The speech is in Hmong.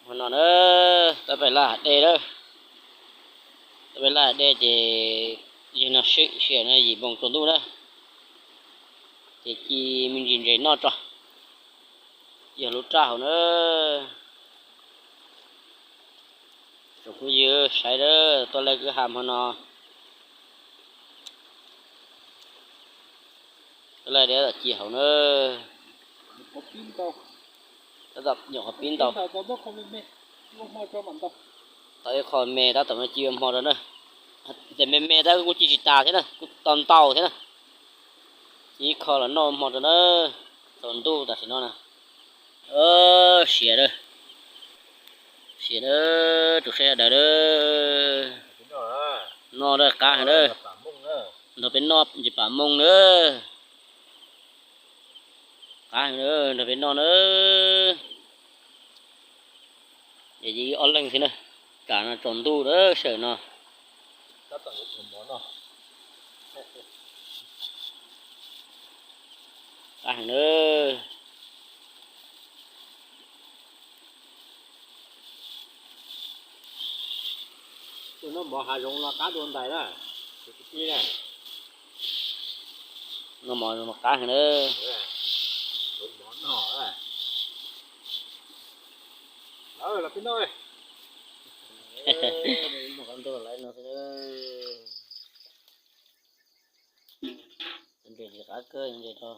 Hmo no na, tab pem laj dej na, tab pem laj dej ces yog no sib sia no yim moos tsaus ntuj na, ces ci me ntsis ntses noj tso, yog lub raj hauv na. Tsoom phooj ywg saib na, tuaj laij kwj ha hmo no, tuaj laij dej tom ci hauv na. Tab tom nyuam qhuav pib ntau. Tau ib qho me tab tom ci ua hmo rau na. Ces me me tab kuj ci tsis tas thiab na, kuj tau ntau thiab na. Ci ib qho los noj hmo rau na. Tsaus ntuj tam sim no na. Siav na, siav na, tsoom saib sawv daws na. Noj na, qab heev na. Nrog peb noj ntses pam mooj na. Qab heev na, nrog peb noj na. Ces ib ob leeg xwb na, tsam no tsaus ntuj na sawm no. Qab heev na. Tus noj mov hav zoov no qab dua ntais na, tus kwv tij na. Noj mov qab heev na. Los peb noj. Ntses qab kawg ntses no.